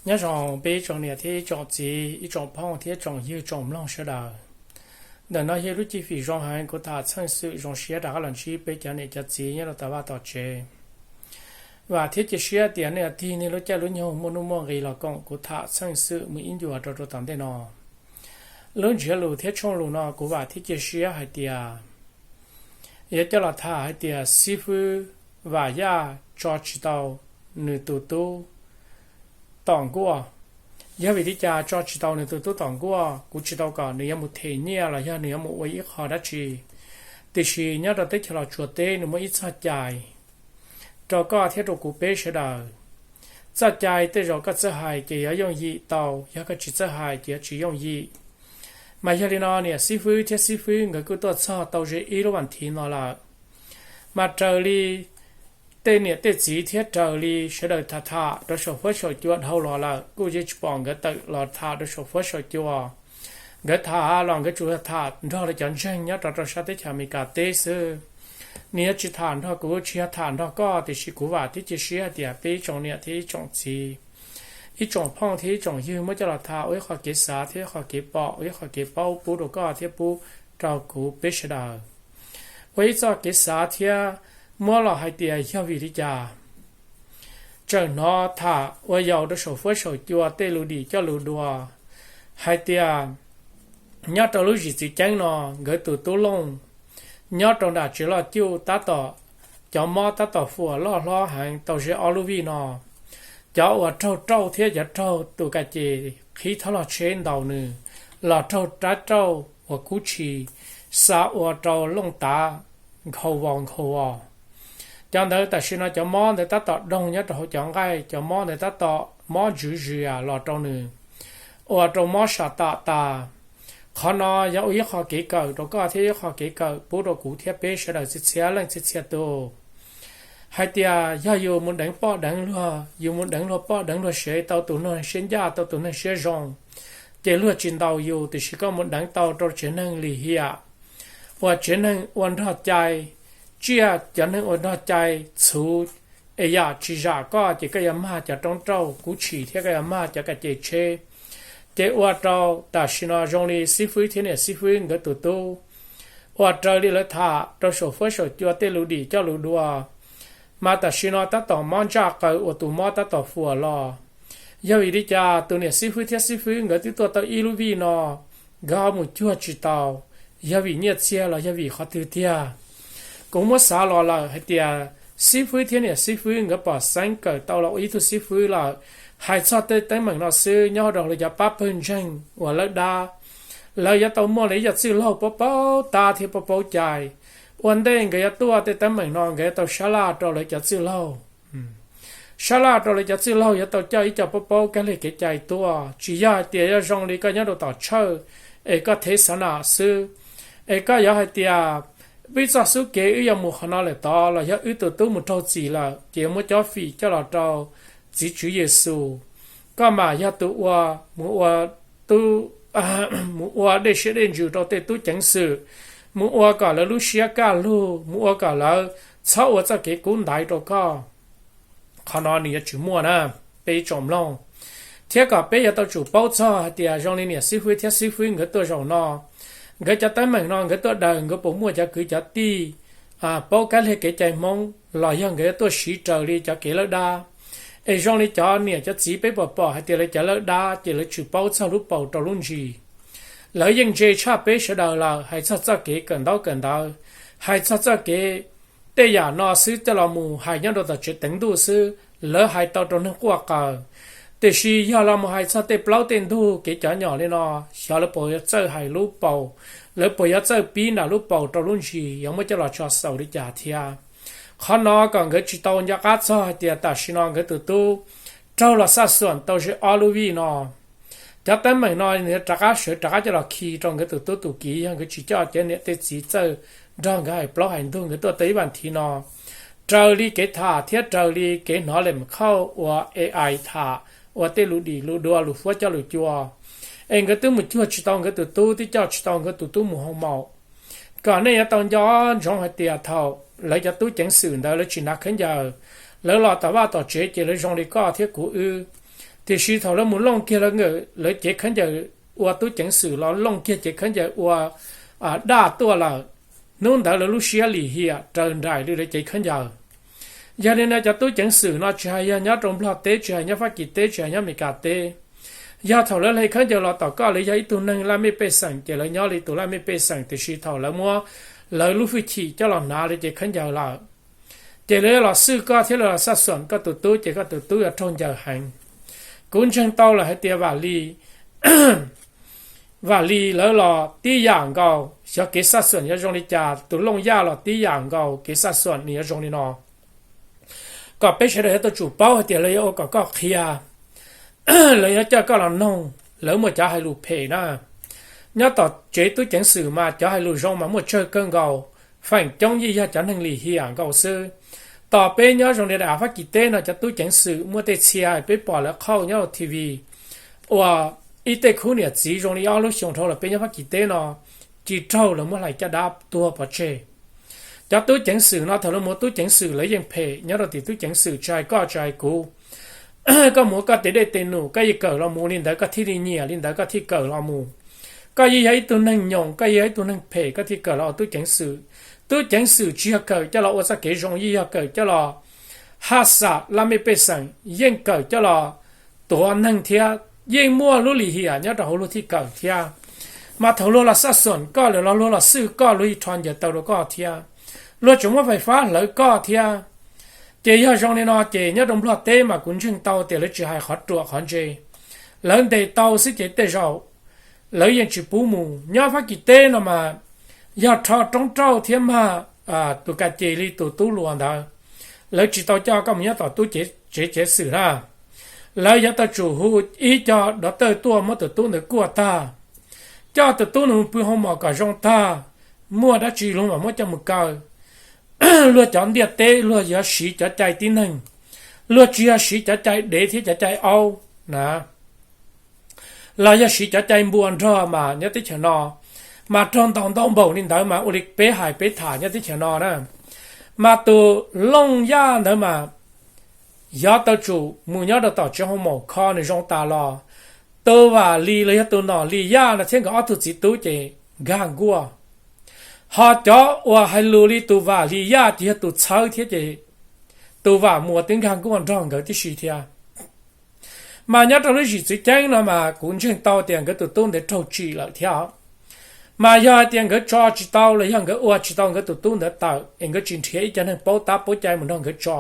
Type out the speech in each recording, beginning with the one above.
Nyob zoo peb ib tsoom niam thiab ib tsoom txiv, ib tsoom phooj thiab tsoom ywg tsoom mloog sawv daws. Ntawm no yog lub cib fim zoo heev, kuv tham txheej xwm zoo siab rov qab los ntsib peb cov niam cov txiv nyob rau tom vaj tom tsev. Vam thiab cia siab tias nej tig nej lub caij lub nyoog muaj nuj muaj nqis los koom kuv tham txheej xwm mus ib ncua rau rau tom ntej no. Lub ntsiab lus thiab tshooj lus no kuv vam thiab cia siab hais tias yuav coj los tham hais tias xib fwb Vam Yaj tso tsis tau nws tus tub tom nkuaj. Yog vim li cas tso tsis tau nws tus tub tom nkuaj? Kuv tsis tau kom nws yuav mus them nyiaj los yog nws yuav mus ua ib qho dab tsi, tiam sis nyob rau teb chaws Los Tsuas teb nws muaj ib txoj cai rau koj thiab rau kuv peb sawv daws. Txoj cai tej zaum koj txawj hais ces yuav yooj yim tau, yog koj tsis txawj hais ces yuav tsis yooj yim. Mas yog li no niam xib fwb thiab xib fwb nkawd kuj tuaj txog tau ze ib lub vas thiv no lawm. Mas raws li tej niam tej txiv thiab raws li sawv daws tham tham rau saum huab saum cua dhau los lawm, kuj yeej tsis pom nkawd tawm los tham rau saum huab saum cua. Nkawd tham los nkawd tsuas tham nrog lawv cov ntseeg nyob rau rau sab teb chaws Amelikas teb xwb. Nws yuav tsis tham nrog kuv, tsis yog tham nrog koj, tiam sis kuv vam thiab cia siab hais tias peb ib tsoom niam thiab ib tsoom txiv, ib tsoom phooj thiab ib tsoom ywg muab coj los tham ua ib qho kev xav thiab ib qho kev pom, ua ib qho kev paub pub rau koj thiab pub rau kuv peb sawv daws ua ib txoj kev xav thiab muab los hais tias yog vim li cas tseem hnov tham ua yaus rau saum huab saum cua tej lus dim coj lus dua hais tias nyob rau lub zim txiv ceeb no nkawd tus tub Looj nyob rau nram tsev loj cuj tab tom, cov mob tab tom fuam loj hlob heev tau ze ob lub vij no. Cov uas raug rauj thiab cov raug tus ka ces qhib thab log tsheb ntaus nws los raug rab rauj uas kub tshis xa ua rau Looj tav nkhaus vos nkhaus vos. Cov ntawd tam sim no cov mob ntawd tab tom doog nyob rau hauv cov nqaij, cov mob ntawd tab tom mob ntswv zis los rau nws, ua rau mob sam tam tas. Qhov no yog ua ib qho kev kawm rau koj thiab ib qho kev kawm pub rau kuv thiab peb sawv daws txhia txhia leej txhia txhia tus. Hais tias yog yus mus deev poj deev luag, yus mus deev luag poj deev luag sev tau tus neeg siab ncaj tau tus neeg siab zoo, ces luag tsis ntaus yus, tiam sis koj mus deev tau rau tsev neeg lim hiam, uas tsev neeg ua nrog cai, tsiaj cov neeg ua nrog cai txhuv es yam tsis zam koj ces koj yuav mag cov roob rauj kub tshis thiab koj yuav mag cov ka ces tsheb. Ces ua rau tam sim no zoo li xib fwb thiab niam xib fwb nkawd tus tub uas raws li lawv tham rau saum huab saum cua tej lus dim coj lus dua, mas tam sim no tab tom mob ntsaj qaws uas tus mob tab tom fuam los. Yog vim li cas tus niam xib fwb thiab xib fwb nkawd twb tuaj tau ib lub vij no, nkawd ho mus cuag tsis tau? Yog vim nyiaj txiag los yog vim qhov twg tiag? Kuv muab xav los lawm hais tias xib fwb thiab niam xib fwb nkawd pom xeeb kawm tau los ua ib tug xib fwb lawm, hais txog tej teeb meem no xwb nyob rau lawv cov pab pawg ntseeg uas lawb dab, lawv yuav tau muaj lawv ib co txwj laug paub paub tab thiab paub paub cai. Ua ntej nkawd yuav tuaj tej teeb meem no nkawd yuav tau sab laj rau lawv cov txwj laug. Sab laj rau lawv cov txwj laug yuav tau coj ib co paub paub kab lig kev cai tuaj, tsis yog hais tias yog zoo li koj nyob rau tom tshawj es koj thev xav nam xwb, es koj yuav hais tias wb txoj xub kev wb yuav mus qhov no lawm tod los yog wb tus tub mus raug txim lawm ces yuav muab cob fim coj los rau txiv tswv Yexus. Koj mas yog tus ua, mus ua tub, mus ua dej siab dej ntsws rau tej tub ceev xwm, mus ua kom lawv lub siab kaj lug, mus ua kom lawv txhob ua txoj kev kub ntaiv rau koj. Qhov no nws yuav tsis muaj na, peb ib tsoom mloog. Thiab kom peb yuav tau tsum paub txog hais tias zoo li niam xib fwb thiab xib fwb nkawd tuaj zaum no, nkawd cov teeb meem no nkawd tuaj daws nkawd puas muaj cov kwv cov tij paub kab lig kev cai Hmoob los yog nkawd yuav tuaj siv raws li cov kev lawb dab. Es zoo li cov niam cov txiv peb pom pom hais tias lawv cov lawb dab ces lawv tsis paub txog lub paus rau lub ntsis. Lawv yeej ntse tshaj peb sawv daws lawm, hais txog txoj kev kawm ntaub kawm ntawv, hais txog txoj kev tej yam no xwb coj los mus hais nyob rau tom tsev teev ntuj xwb, lawv hais tau rau neeg quaj qaws. Tiam sis yog los mus hais txog tej plaub tej ntug kev cov nyom li no, xyov lawv puas yuav txawj hais lub paus, lawv puas yuav txawj pib nram lub paus rau lub ntsis yuav muab coj los tso xaus li cas thiab. Qhov no kom nkawd tsis tau nco qab txog hais tias tam sim no nkawd tus tub raug los xaj xuam tau ze ob lub vij no. Cov teeb meem no nws rov qab sawv rov qab coj los khi rau nkawd tus tub tus kiv yog nkawd tsis coj cov niam tej txiv txawj nrog nkawd hais plaub hais ntug nkawd tuaj tau ib vas thiv no. Raws li kev tham thiab raws li kev hnov lem khauj ua A I tham, ua tej lus dim lus dua lus huab coj lus cua, es nkawd twb mus cuag tsis tau nkawd tus tub, twb coj tsis tau nkawd tus tub mus hoo maum. Kom nej yuav tau nco ntsoov hais tias thaum lawv cov tub ceev xwm ntawd lawv tsis hnav khaub ncaws, lawv los tom vaj tom tsev ces lawv zoo li koj thiab kuv wb. Tiam sis thaum lawv mus looj kiag lawv cev khaub ncaws ua tub ceev xwm los looj kiag cev khaub ncaws ua daj tuaj lawm, hnub ntawd lawv lub siab lim hiam raws nraim li lawv cev khaub ncaws. Yog li no cov tub ceev xwm no tsis hais yog nyob rau Nplog teb, tsis hais nyob Fab Kis teb, tsis hais nyob Amelikas teb, yog thaum lawv hle khaub ncaws los tom koj, lawv yog ib tug neeg laj mej pej xeem ces lawv nyob li tus laj mej pej xeem, tiam sis thaum lawv muab lawv lub hwj chim coj los hnav lawv cev khaub ncaws lawm, ces lawv yuav los xwj koj thiab lawv los xaj xuam koj tus tub ces koj tus tub yuav raug ncaws heev. Kuv ntseeg tau lawm hais tias Vam Lis, Vam Lis lawv los tib yam nkaus, xyov kev xaj xuam yuav zoo li cas, tus Looj Yaj los tib yam nkaus, kev xaj xuam nws yuav zoo li no. Kom peb sawv daws yuav tau tsum paub hais tias lawv yuav ua kom koj qhia, lawv yuav coj koj los noog, lawv muaj cov hais lus phem na. Nyob tom tsev tub ceev xwm mas cov hais lus zoo mas muaj tsawg kawg nkaus, feem coob yeej yog cov neeg lim hiam nkaus xwb. Tos peb nyob zoo li daim av Fab Kis teb no cov tub ceev xwm muaj tej txhia peb pom lawv qhauj nyob hauv T V, uas ib tej khub niam txiv zoo li ob lub xyoo dhau los peb nyob Fab Kis teb no, tsis raug lawv muab hlais caj dab tuag pov tseg. Cov tub ceev xwm no thaum lawv mus ua tub ceev xwm lawv yeej phem nyob rau tim tub ceev xwm, tsis hais koj tsis hais kuv. Koj mus ua koj tes dej tes num koj yeej kawm los mus li ntawd, koj thiaj li nyiam li ntawd koj thiaj kawm los mus. Koj yeej yog ib tug neeg nyoos, koj yeej yog ib tug neeg phem koj thiaj kawm los ua tub ceev xwm. Tub ceev xwm tsis yog kawm coj los ua txoj kev zoo, yeej yog kawm coj los haj xam laj mej pej xeem, yeej kawm coj los tuav neeg thiab, yeej muaj lub lim hiam nyob rau hauv luag thiaj kawm thiab. Mas thaum luag los xaj xuam koj lawm los luag los xwj koj, luag yeej rho ncaws taw rau koj thiab, luag tseem muab fais fab hlawv koj thiab. Ces yog zoo li no ces nyob rau Nplog teb mas kuv ntseeg tau tias lawv tsis hais qhov ruam qhov ntse, lawv ntes tau xwb ces tej zaum lawv yeej tsis pub mus. Nyob Fab Kis teb no mas yog rho roob rauj thiab mag tus ka ces li tus tub hluas ntawd, lawv tsis tau coj koj mus nyob tom tub tsev ceev xwm na. Lawv yuav tau tsum hu ib co dov tawj tuaj muab tus tub ntawd kuaj tag, coj tus tub ntawd mus pw hoo mom kom zoo tag, muaj dab tsi luag mam muab coj mus kaw. Luag cov ntiaj teb luag yuav siv cov cai tib neeg, luag tsis yog siv cov cai dev thiab cov cai aub na, los yog siv cov cai npua nrog mas nyob teb chaws no, mas raug ntaus ntau npaum li ntawd mas ua li peb hais peb tham nyob teb chaws no na, mas tus Looj Yaj ntawd mas yuav tau tsum mus nyob rau tom tsev hoo mom kho nws zoo tas los, tus Vam Lis los yog tus Nom Lis Yaj no thiab nkawd ob tug txiv tub ces nkag nkuaj. Ho cov uas hais lus li tus Vam Lis Yaj ces yog tus txhawb thiab ces tus Vam Muas twb nkag nkuaj nrog nkawd tib si thiab. Mas nyob rau lub zim txwv ceeb no mas kuv ntseeg tau tias nkawd tus tub ntawd raug tsim lawm thiab. Mas yog hais tias nkawd tso tsis tau los yog nkawd ua tsis tau nkawd tus tub ntawd tawm es nkawd tsis nrhiav ib co neeg paub tab paub cai mus nrog nkawd tso.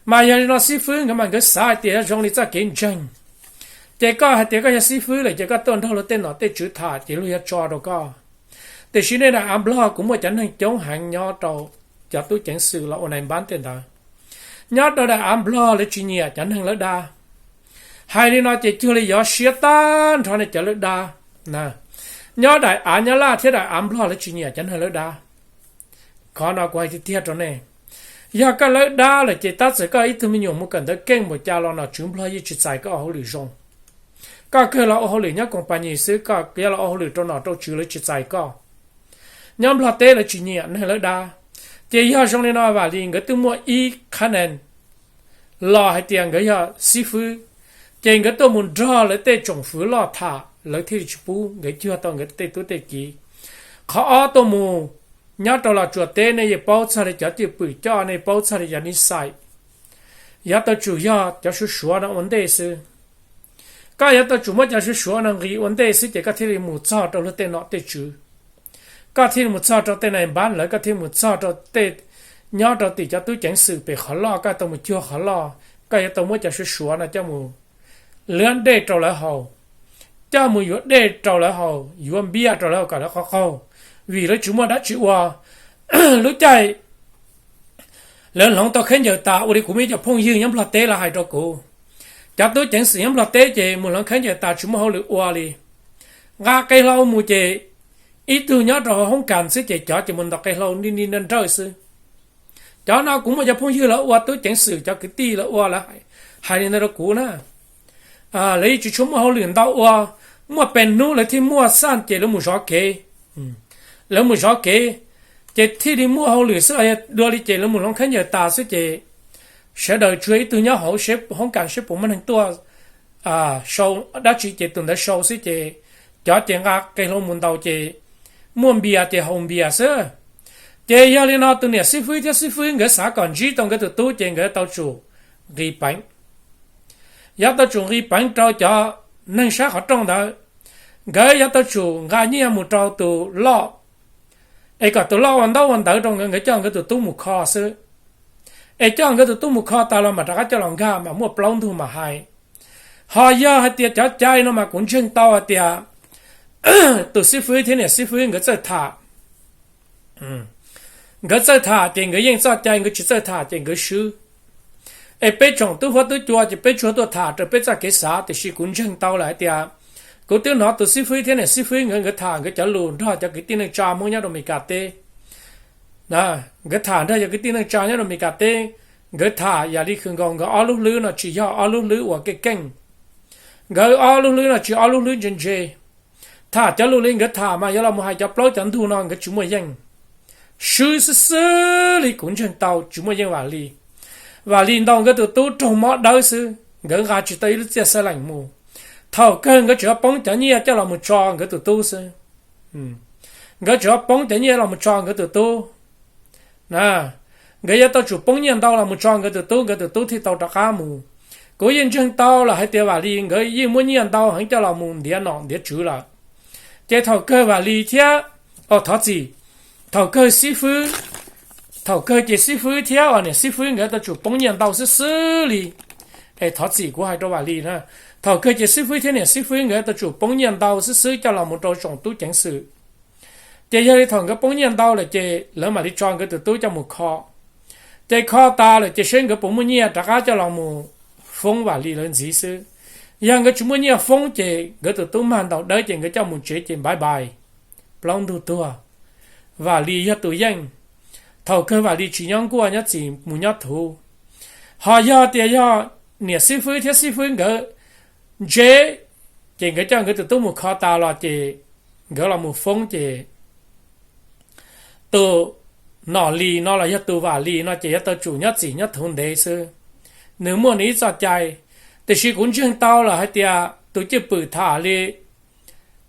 Mas yog li no xib fwb nkawd mas nkawd xav hais tias yog zoo li txoj kev ntseeg, ces koj hais tias koj yog xib fwb lawm ces koj tuaj nrog luag tej nom tej tswv tham ces luag yuav tso rau koj. Tiam sis nej daim av Nplog kuv muaj cov neeg coob heev nyob rau cov tub ceev xwm los ua nais npab tej ntawd. Nyob rau daim av Nplog lawv tsis nyiam cov neeg lawb dab. Hais li no ces cuag li yov siab tag nrho nej cov lawb dab. Nyob daim av Nyab Laj thiab daim av Nplog lawv tsis nyiam cov neeg lawb dab. Qhov no kuv hais tiag tiag rau nej, yog koj lawb dab lawm ces tab txawm koj ib tug me nyuam mus kawm ntawv keej npaum cas los nom tswv Nplog yeej tsis txais koj ua hauj lwm zoo. Koj kawg los ua hauj lwm nyob koos pas nyis xwb, koj yuav los ua hauj lwm rau nom rau tswv lawv tsis txais koj. Nyob Nplog teb lawv tsis nyiam neeg lawb dab. Ces yog zoo li no Vam Lis nkawd twb muaj ib qhab nees los hais tias nkawd yog xib fwb, ces nkawd tuaj mus nrog lawv tej tsoom fwv loj tham lawv thiaj li tsis pub nkawd cuag tau nkawd tej tub tej kiv. Qhov ob tuaj mus nyob rau Los Tsuas teb nej yeej paub txog li cov cwj pwm coj, nej paub txog li cov nij xais. Yuav tau tsum yog cov suav suav no ua ntej xwb. Koj yuav tau tsum muab cov suav suav no nqis ua ntej xwb ces koj thiaj li mus txog rau luag tej nom tej tswv, koj thiaj li mus txog rau tej nais npab lawv, koj thiaj li mus txog rau tej nyob rau tim cov tub ceev xwm pem qhov loj, koj tau mus cuag qhov loj. Koj yuav tau muab cov suav suav no coj mus luab dej rau lawv haus, coj mus yuav dej rau lawv haus, yuav npiaj rau lawv haus kom lawv qaug qaug, vim lawv tsis muaj dab tsi ua. Lub caij lawv hloov tau khaub ncaws tas ua li kuv muaj ib co phooj ywg nyob Nplog teb los hais rau kuv, cov tub ceev xwm nyob Nplog teb ces mus hloov khaub ncaws tas tsis muaj hauj lwm ua li, nqa qe hlau mus ces ib tug nyob rau hauv hoob kas xwb ces cov ces mus ntaus qe hlau ni ni nrawj nrawj xwb. Cov no kuv muaj cov phooj ywg lawv ua tub ceev xwm, cov kwv tij lawv ua lawv hais li ntawd rau kuv na. Lawv yeej tsis tshua muaj hauj lwm ntau ua, muaj pes hnub lawv thiaj muaj xaj ces lawv mus zov kev. Lawv mus zov kev ces thiaj li muaj hauj lwm xwb, los yog dua li ces lawv mus hloov khaub ncaws tas xwb ces sawv daws tsuas ib tug nyob hauv hoob kas seb puas muaj neeg tuaj sau dab tsi ces tus ntawd sau xwb ces cov ces nqa qe hlau mus ntaus ces muaj npias ces haus npias xwb. Ces yog li no tus niam xib fwb thiab xib fwb nkawd xav kom ntsib tau nkawd tus tub ces nkawd tau tsum nqis peev. Yuav tau tsum nqis peev rau cov neeg sab qhov rooj ntawd, nkawd yuav tau tsum nqa nyiaj mus rau tus loj, es kom tus loj ua ntaub ua ntawv rau nkawd, nkawd coj nkawd tus tub mus kho xwb. Es coj nkawd tus tub mus kho tas los mam rov qab coj los nkag mas muaj plaub ntug mam hais. Ho yog hais tias cov cai no mas kuv ntseeg tau hais tias tus xib fwb thiab niam xib fwb nkawd txawj tham. Nkawd txawj tham ces nkawd yeej txoj cai, nkawd tsis txawj tham ces nkawd swb. Es peb tsoom tub huab tub cua ces peb tsuas tuaj tham raws peb txoj kev xav, tiam sis kuv ntseeg tau lawm hais tias kuv twb hnov tus xib fwb thiab niam xib fwb nkawd, nkawd tham nkawd cov lus nrog cov kwv tij neej tsa Hmoob nyob rau Amelikas teb. Nkawd tham nrog cov kwv tij neej tsa nyob rau Amelikas teb, nkawd tham yam li khwv nkaus nkawd ob lub hlwb no tsis yog ob lub hlwb uas keej keej. Nkawd ob lub hlwb no tsis ob lub hlwb ntse ntse. Tham cov lus li nkawd tham mas yuav los mus hais cov plaub cov ntug no nkawd tsis muaj yeej. Swb xwb xwb li, kuv ntseeg tau tsis muaj yeej Vam Lis. Vam Lis ntaus nkawd tus tub raug mob dawb xwb, nkawd nqa tsis tau ib lub txiaj xab lees mus. Thaum kawg nkawd tseem poob cov nyiaj coj los mus tso nkawd tus tub xwb. Nkawd tseem poob cov nyiaj los mus tso nkawd tus tub. Na, nkawd yuav tau tsum poob nyiaj ntau los mus tso nkawd tus tub, nkawd tus tub thiaj tau rov qab mus. Kuv yeej ntseeg tau lawm hais tias Vam Lis nkawd yeej muab nyiaj ntau heev coj los mus ntiav nom ntiav tswv lawm. Ces thaum kawg Vam Lis thiab, o thov txim, thaum kawg xib fwb, thaum kawg ces xib fwb thiab uas niam xib fwb nkawd tau tsum poob nyiaj ntau xwb xwb li. Es thov txim kuv hais rau Vam Lis na, thaum kawg ces xib fwb thiab niam xib fwb nkawd tau tsum poob nyiaj ntau xwb xwb coj los mus rau tsoom tub ceev xwm. Ces yog li thaum nkawd poob nyiaj ntau lawm ces lawv mam li tso nkawd tus tub coj mus kho. Ces kho tas lawm ces seb nkawd puas muaj nyiaj rov qab coj los mus foob Vam Lis lawv ntxiv xwb. Yog nkawd tsis muaj nyiaj foob ces nkawd tus tub mag ntaus dawb ces nkawd coj mus tsev ces npaiv npais, plaub ntug tuag. Vam Lis yog tus yeej. Thaum kawg Vam Lis tsis nyob nkuaj nyob txim mus nyob thuv. Ho yog tias yog niam xib fwb thiab xib fwb nkawd ntse, ces nkawd coj nkawd tus tub mus kho tas los ces nkawd los mus foob ces tus Nom Lis no los yog tus Vam Lis no ces yuav tau tsum nyob txim nyob thuv ntev xwb. Nws muaj nws ib txoj cai, tiam sis kuv ntseeg tau lawm hais tias tus cwj pwm tham li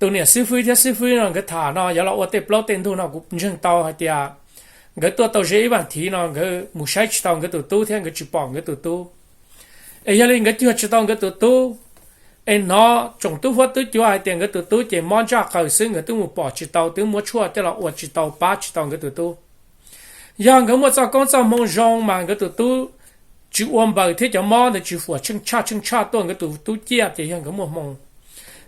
tus niam xib fwb thiab xib fwb no nkawd tham no yuav los ua tej plaub tej ntug no kuv ntseeg tau hais tias nkawd tuaj tau ze ib vas thiv no nkawd mus saib tsis tau nkawd tus tub thiab nkawd tsis pom nkawd tus tub. Es yog li nkawd cuag tsis tau nkawd tus tub, es hnov tsoom tub huab tub cua hais tias nkawd tus tub ces mob ntsaj qaws xwb, nkawd twb mus pom tsis tau, twb muab tshuaj coj los ua tsis tau, pab tsis tau nkawd tus tub. Yog nkawd muaj txoj koob txoj hmoo zoo mas nkawd tus tub tsis ua npaws thiab cov mob ntawd tsis fuam tsheej tshaj tsheej tshaj tuaj nkawd tus tub ciaj ces yog nkawd muaj hmoo.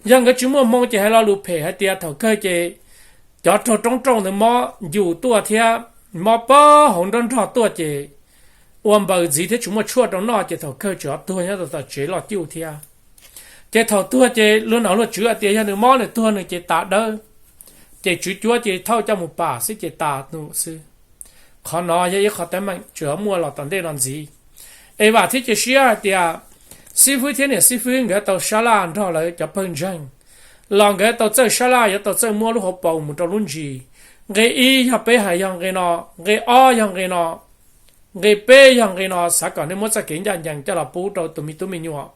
Yog nkawd tsis muaj hmoo ces hais lo lus phem hais tias thaum kawg ces cov raug roob rauj ntawd mob ncus tuaj thiab mob pob hauv nrog nrog tuaj ces ua npaws ntxiv thiab tsis muaj tshuaj rau noj ces thaum kawg tseem tuag nyob rau tom tsev loj cuj thiab. Ces thaum tuag ces luag nom luag tswv hais tias yog nws mob nws tuag nws ces tas dawb, ces tswv cuab ces thauj coj mus pam xwb ces tas num xwb. Qhov no yog ib qho teeb meem tseem muaj los tom ntej no ntxiv. Es vam thiab cia siab hais tias xib fwb thiab niam xib fwb nkawd tau sab laj nrog lawv cov pawg ntseeg los nkawd tau txawj sab laj yuav tau txawj muab lub hauv paus mus rau lub ntsis. Nqe ib yog peb hais yog nqe no, nqe ob yog nqe no, nqe peb yog nqe no, xav kom nej muab txoj kev ncaj ncees coj los pub rau tus me tub me nyuam.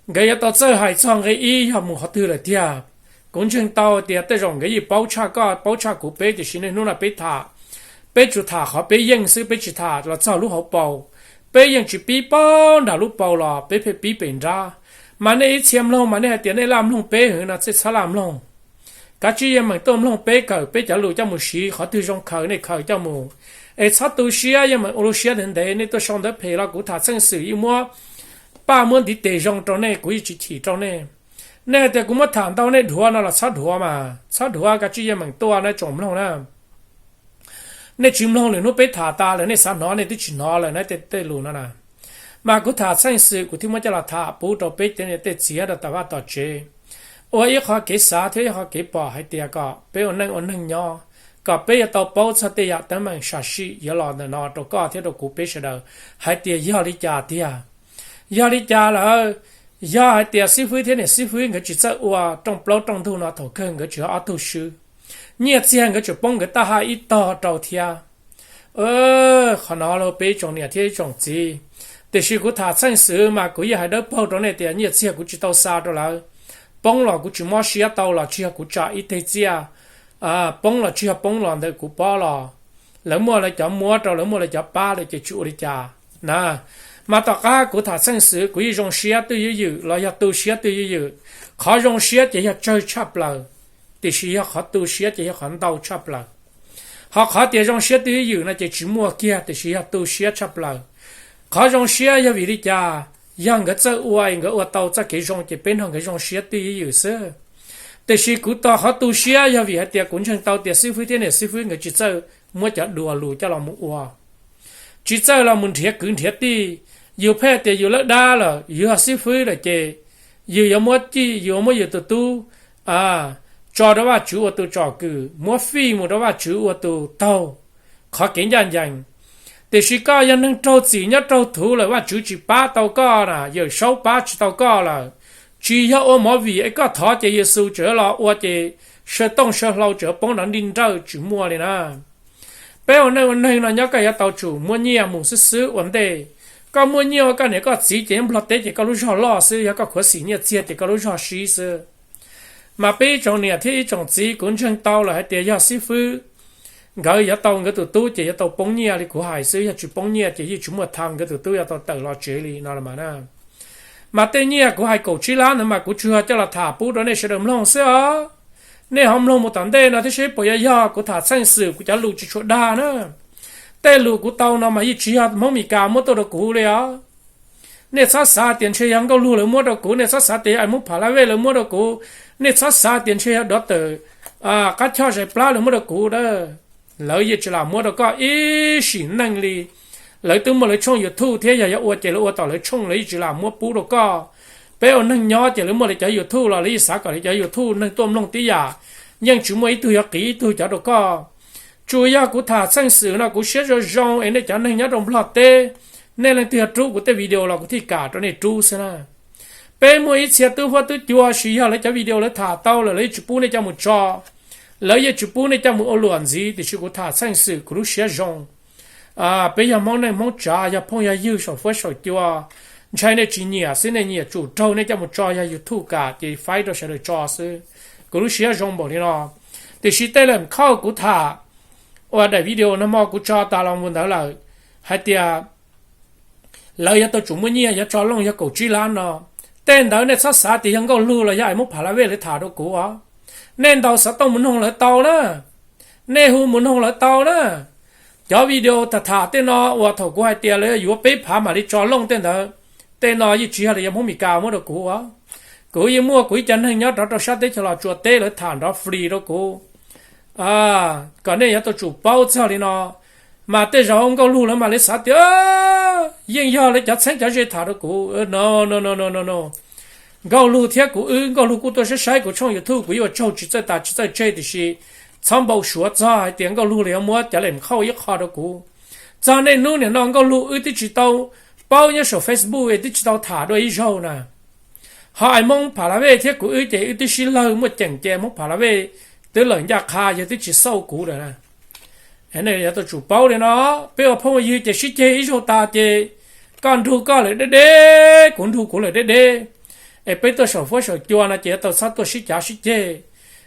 Nkawd yuav tau txawj hais txog nqe ib yog mus qhov twg lawm tiag. Kuv ntseeg tau tias tej zaum nkawd yeej paub tshaj koj paub tshaj kuv peb, tiam sis niaj hnub no peb tham, peb tsuas tham qhov peb yeej xwb, peb tsis tham los txog lub hauv paus. Peb yeej tsis pib paub nram lub paus los peb pheej pib pem nrab. Mas nej ib txhia mloog mas nej hais tias nej laj mloog peb heev no, txhob laj mloog. Kav tsij yeej meem tuaj mloog peb, kawm peb cov lus coj mus siv, qhov twg zoo khaws nej khaws coj mus. Es txhob tu siab, yeej meem ua lub siab ntev ntev, nej tuaj sau ntawv phem los kuv tham txheej xwm yeej muab paj muab ntiv tes zoo rau nej, kuv yeej tsis chim rau nej. Nej hais tias kuv muab tham ntau nej dhuav no los txhob dhuav mas, txhob dhuav, kav tsij yeej meem tuaj na tsoom mloog na. Nej tsis mloog lwm hnub peb tham tas lawm nej xav hnov nej twb tsis hnov lawm na tej lus no na. Mas kuv tham txheej xwm kuv thiaj muab coj los tham pub rau peb tej niam tej txiv rau tom vaj tom tsev, ua ib qho kev xav thiab ib qho kev pom hais tias kom peb ua neej ua neeg nyob, kom peb yuav tau paub txog tej yam teeb meem sam sim yuav los ntawm no rau koj thiab rau kuv peb sawv daws hais tias yog li cas tiag. Yog li cas lawm, yog hais tias xib fwb thiab niam xib fwb nkawd tsis txawj ua rooj plaub rooj ntug no thaum kawg nkawd tsis yog ob tug swb. Nyiaj txiag nkawd tseem poob nkawd taj haj ib tog rau thiab. Qhov no los peb ib tsoom niam thiab ib tsoom txiv, Tiam sis kuv tham txheej xwm mas kuv yeej hais dawb paug rau nej tias nyiaj txiag kuv tsis tau xa rau lawv. Poob los kuv tsis mob siab tau los tsis yog kuv tsa ib teg txiaj, poob los tsis yog poob los ntawm kuv pob los. Lawv muaj lawv cov muab rau, lawv muaj lawv cov pab lawm ces tsis ua li cas na. Mas tom qab kuv tham txheej xwm kuv yeej zoo siab twj ywm ywm los yog tu siab twj ywm ywm. Qhov zoo siab ces yog tsawg tshaj plaws, tiam sis yog qhov tu siab ces yog qhov ntau tshaj plaws. Ho qhov tias zoo siab twj ywm ywm no ces tsis muaj kiag, tiam sis yog tu siab tshaj plaws. Qhov zoo siab yog vim li cas? Yog nkawd txawj ua, nkawd ua tau txoj kev zoo ces peb nrog nkawd zoo siab twj ywm ywm xwb. Tiam sis kuv tos qhov tu siab yog vim hais tias kuv ntseeg tau tias xib fwb thiab niam xib fwb nkawd tsis txawj muab cov dua lus coj los mus ua, tsis txawj los mus nrhiav kwv nrhiav tij. Yus pheej tias yus lawb dab lawm, yus yog xib fwb lawm ces yus yuav muab cij, yus yuav muab yus tus tub tso rau Vajtswv ua tus tsom kwm, muab fij mus rau Vajtswv ua tus taug qhov kev ncaj ncees. Tiam sis koj yog neeg raug txim nyob raug thuv lawm, Vajtswv tsis pab tau koj na, Yawm Saub pab tsis tau koj lawm. Tsis yog ua movie es koj thov ces Yexus tseem los ua ces saw tooj saw hlau tseem poob nrov nti nrawj, tsis muaj li na. Peb ua neej ua neeg no nyob koj yuav tau tsum muaj nyiaj mus xwb xwb ua ntej. Koj muaj nyiaj ua koj niam koj txiv ces nyob Nplog teb ces koj lub zog loj xwb, yog koj khuv xim nyiaj txiag ces koj lub zog sib xwb. Mas peb ib tsoom niam thiab ib tsoom txiv kuv ntseeg tau lawm hais tias yog xib fwb nkawd yuav tau nkawd tus tub ces yuav tau poob nyiaj li kuv hais xwb, yog tsis poob nyiaj ces yeej tsis muaj thav nkawd tus tub yuav tau tawm los tsev li no los mas na. Mas tej nyiaj kuv hais kaum tsib lab ntawd mas kuv tsuas coj los tham pub rau nej sawv daws mloog xwb os. Nej ho mloog mus tom ntej no thiab seb puas yuav yog kuv tham txheej xwm kuv cov lus tsis tshua dag na. Tej lus kuv tau no mas yeej tsis yog Hmoob Mes Kas muab tuaj rau kuv li os. Nej txhob xav tias ntshe yog Nkauj Lug lawv muab rau kuv, nej txhob xav tias yog Ais Hmoob Pha La Vej lawv muab rau kuv, nej txhob xav tias ntshe yog dov tawm qab choj zais plab lawv muab rau kuv a. Lawv yeej tsis lam muab rau koj ib sim neej li. Lawv twb muaj lawv tshooj YouTube thiab, yog yuav ua ces lawv ua tom lawv tshooj, lawv yeej tsis lam muab pub rau koj. Peb ua neeg nyob ces lawv muaj lawv cov YouTube los lawv yeej xav kom lawv cov YouTube neeg tuaj mloog tib yam, yeej tsis muaj ib tug yuav qiv ib tug cov rau koj. Tsuas yog kuv tham txheej xwm no kuv siab zoo zoo es nej cov neeg nyob rau Nplog teb, nej leej twg yog rub kuv tej video los kuv thiaj kam rau nej rub xwb na. Peb muaj ib txhia tub huab tub cua sis yog lawv cov video lawv tham tau lawm lawv yeej tsis pub nej coj mus tso, lawv yeej tsis pub nej coj mus ua luam ntxiv, tiam sis kuv tham txheej xwm kuv lub siab zoo. Peb yog Hmoob neej Hmoob tsav, yog phooj yog ywg saum fuab saum cua, ntshai nej tsis nyiam xwb, nej nyiam tsum raug nej coj mus tso yog YouTube kam ces faib rau sawv daws tso xwb. Kuv lub siab zoo npaum li no. Tiam sis tej lawm khauj kuv tham uas daim video no hmo kuv tso tas los mus ntawd lawm, hais tias lawv yuav tau tsum muaj nyiaj yuav tso looj yog kaum tsib lab no. Tej ntawd nej txhob xav tias yog Nkauj Lug los yog Ais Hmoob Pha La Vej lawv tham rau kuv os. Nej ntaus xov tooj mus noog lawv tau na. Nej hu mus noog lawv tau na. Cov video tham tham tej no uas thaum kuv hais tias lawv yuav peb phav mam li tso looj tej ntawd, tej no yeej tsis yog li yog Hmoob Mes Kas muab rau kuv os. Kuv yeej muaj kuv ib co neeg nyob rov rau sab teb chaws Los Tsuas teb lawv tham nrov free rau kuv, kom nej yuav tau tsum paub txog li no. Mas tej zaum Nkauj Lug lawv mam li xav tias yeej yog lawv cov txheeb cov ze tham rau kuv no no no no no no. Nkauj Lug thiab kuv wb, Nkauj Lug kuj tuaj saib saib kuv tshooj YouTube, kuv yeej ua tsaug tsis txawj tas tsis txawj tseg, tiam sis txhob npau suav txog hais tias Nkauj Lug lawv yuav muab cov lem khauj ib qho rau kuv. Txog niaj hnub niam no Nkauj Lug wb twb tsis tau paub nyob saum Facebook es twb tsis tau tham dua ib zaug na. Ho Ais Hmoob Pha La Vej thiab kuv wb ces wb twb sib lawg muaj ceem ces Hmoob Pha La Vej twb lawm ncaj qha yog twb tsis xauj kuv lawm na. Nej yuav tau tsum paub li no, peb ua phooj ua ywg ces sib ceg ib zaug tas ces koj nrug koj lawm deb deb, kuv nrug kuv lawm deb deb. Es peb tuaj saum fuab saum cua no ces yuav tau txhob tuaj sib cav sib ceg.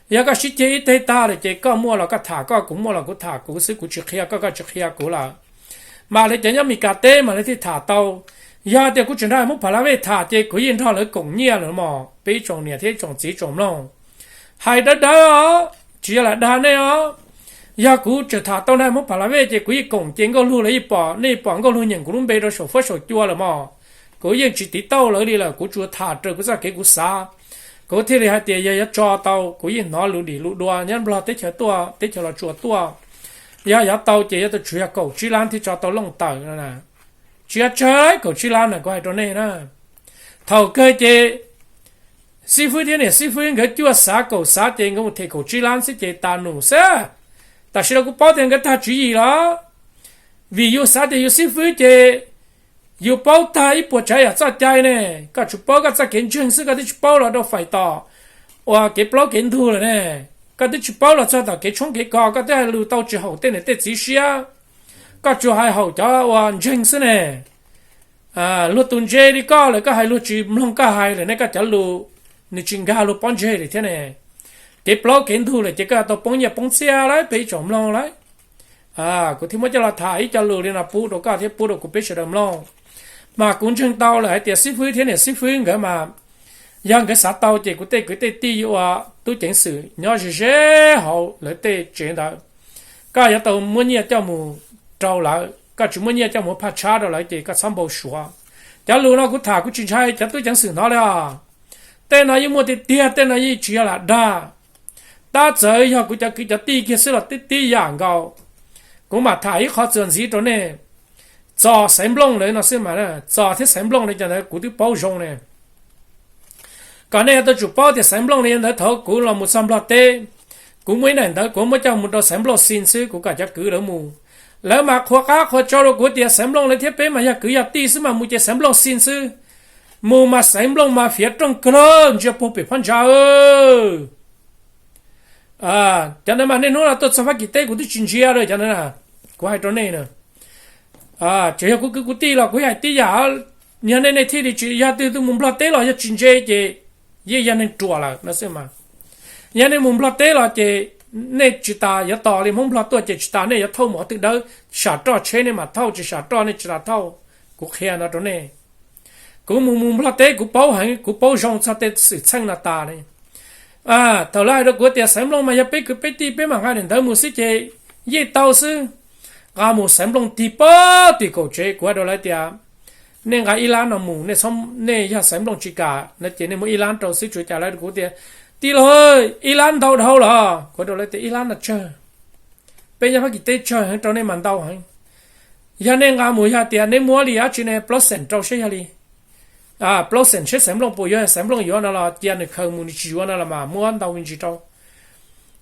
Yog koj sib ceg ib teg tag lawm ces koj muaj los koj tham koj, kuv muaj los kuv tham kuv xwb, kuv tsis qhia koj, koj tsis qhia kuv lawm. Mas lawv cov nyob Mes Kas teb mas lawv thiaj tham tau. Yog tias kuv tseem nrog Hmoob Pha La Vej tham ces kuv yeej nrog lawv koom nyiaj lawm mog, peb ib tsoom niam thiab ib tsoom txiv tsoom mloog. Hais dawb dawb os, tsis yog lam dag nej os. Yog kuv tseem tham tau nrog Hmoob Pha La Vej ces kuv yeej koom ces Nkauj Lug lawv yeej pom, nej pom Nkauj Lug nyeem kuv lub npe rau saum fuab saum cua lawm mog. Kuv yeej tsis tiv tauj lawv li lawm, kuv tsuas tham raws kuv txoj kev kuv xav. Kuv thiaj li hais tias yog yuav tso tau kuv yeej hnov lus dim lus dua nyob Nplog teb chaws tuaj, teb chaws Los Tsuas tuaj. Yog yuav tau ces yuav tau tsum yog kaum tsib lab thiaj tso tau looj tawm no na. Tsis yog tsawg kaum tsib lab na, kuv hais rau nej na. Thaum kawg ces xib fwb thiab niam xib fwb nkawd cuaj xav kaum xav ces nkawd mus them kaum tsib lab xwb ces tas num xwb. Tam sim no kuv paub tias nkawd tag tswv yim lawm. Vim yus xav tias yus xib fwb ces yus paub tag ib puas tsav yam txoj cai ne. Koj tsuas paub koj txoj kev ntseeg xwb, koj twb tsis paub los rau fais tom uas kev plaub kev ntug lawm ne. Koj twb tsis paub los txog tom kev tshoob kev kos, koj twb hais lus tau tsis haum tej niam tej txiv siab. Koj tsuas hais haum cov uas ntseeg xwb ne. Luag tus ntse li koj lawm koj hais luag tsis mloog koj hais lawm ne, koj cov lus nws tsis nkag luag pob ntseg li thiab ne. Kev plaub kev ntug lawm ces koj tau poob nyiaj poob txiaj lawm peb ib tsoom mloog lawm. Kuv thiaj muab coj los tham ib co lus li no pub rau koj thiab pub rau kuv peb sawv daws mloog. Mas kuv ntseeg tau lawm hais tias xib fwb thiab niam xib fwb nkawd mas yog nkawd xav tau ces kuv tej kwv tej tij ua tub ceev xwm nyob ze ze hauv lawv tej tsev ntawd, koj yuav tau muab nyiaj coj mus rau lawv, koj tsis muab nyiaj coj mus phaj tshab rau lawv ces koj txhob npau suav. Cov lus no kuv tham kuv tsis ntshai cov tub ceev xwm hnov li os. Tej no yeej muaj tiag tiag, tej no yeej tsis yog lam dag. Tab txawm yog kuv cov kwv cov tij kiag xwb los tib tib yam nkaus. Kuv mam tham ib qho txuas ntxiv rau nej. Txos Xaiv Nplooj lawv no xwb mas, Txos thiab Xaiv Nplooj li cov ntawd kuv twb paub zoo ne. Kom nej tau tsum paub tias Xaiv Nplooj li ntawd thaum kuv los mus txog Nplog teb, kuv muaj ib daim ntawv kuv muab coj mus rau Xaiv Nplooj sin xwb, kuv kom cov kwv lawv mus. Lawv mas qhuas qab qhuas tsau rau kuv tias Xaiv Nplooj lawv thiab peb mas yog kwv yog tij xwb mas mus ces Xaiv Nplooj sin xwb. Mus mas Xaiv Nplooj mas fiav rooj kawg lawm, ntsia puag pem phab ntsa. Cov ntawd mas niaj hnub no tuaj txog Fab Kis teb kuv twb tsis ntsia li cov ntawd na. Kuv hais rau nej na, tseem yog kuv kwv kuv tij los kuv hais tib yam. Yog nej nej thiaj li tsis, yog twg twg mus Nplog teb los yog tsis ntse ces yeej yog neeg ruam lawm no xwb mas. Yog nej mus Nplog teb los ces nej tsis tas yuav tos li Hmoob Nplog tuaj ces tsis tas nej yuav thauj mus qhov twg dawb, sam roj tsheb nej mam thauj, tsis sam roj nej tsis tas thauj. Kuv qhia no rau nej. Kuv mus mus Nplog teb kuv paub heev, kuv paub zoo txog tej xwm txheej no tas li. Thaum lawv hais rau kuv tias Xaiv Nplooj mas yog peb kwv peb tij peb mam nqa daim ntawv mus xwb ces yeej tau xwb. Nqa mus Xaiv Nplooj tig pab tim kaum tsev, kuv hais rau lawv tias nej nqa ib lab no mus, nej yog Xaiv Nplooj tsis kam no ces nej muab ib lab rau xwb, tsuas cas lawv kuv tias tij laug, ib lab ntau dhau los? Kuv hais rau lawv tias ib lab no tsawg, peb nyob Fab Kis teb tsawg heev rau nej mas ntau heev. Yog nej nqa mus yog tias nej muab li dab tsi ne plaub xees rau seb yog li plaub xees seb Xaiv Nplooj puas yuav, Xaiv Nplooj yuav no los cia nws khaws mus, nws tsis yuav no los mas muab ntau me ntsis rau.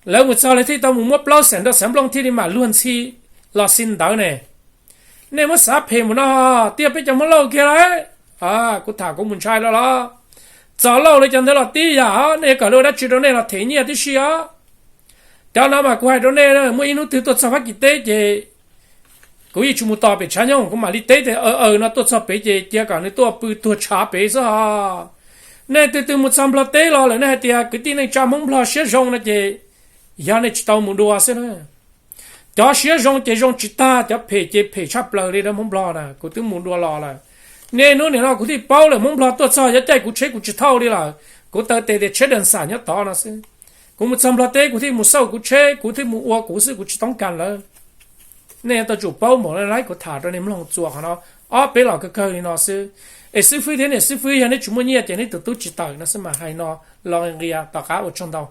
Lawv mus txog lawv thiaj tau mus muab plaub xees rau Xaiv Nplooj thiaj li mam luag ntxhi los xin ntawv ne. Nej muab xav phem mus no, tiag peb cov Hmoob Lauj kiag lauj. Kuv tham kuv mus ntshai lawm los? Txos Lauj li cov ntawd los tib yam, nej kom lawv ua dab tsi rau nej los them nyiaj tib si os. Cov no mas kuv hais rau nej, muaj ib hnub twg tuaj txog Fab Kis teb ces kuv yeej tsis mus tos pem tshav nyooj, kuv mam li teb tias aw aw no tuaj txog pem ces cia kom nws tuaj pw tuag tshav pem xwb os. Nej twg twg mus txog Nplog teb los lawm nej hais tias kwv tij neej tsa Hmoob Nplog siab zoo no ces yog nej tsis tau mus dua xwb na. Cov siab zoo ces zoo tsis tag, cov phem ces phem tshaj plaws li rau Hmoob Nplog na, kuv twb mus dua los lawm. Niaj hnub nim no kuv thiaj paub lawm, Hmoob Nplog tuaj txog yuav caij kuv tsheb kuv tsis thauj li lawm. Kuv taw tes tias tsheb dees xam nyob tod no xwb. Kuv mus txog Nplog teb kuv thiaj mus xauj kuv tsheb, kuv thiaj mus ua kuv xwb, kuv tsis toob kas lawv. Nej tau tsum paub npaum no lauj, kuv tham rau nej mloog txuas qhov no. Ob peb los kawg kawg li no xwb. Es xib fwb thiab niam xib fwb, yog neb tsis muaj nyiaj ces neb tus tub tsis tawm no xwb mas hais no los nqia, tom qab ua tsaug ntau.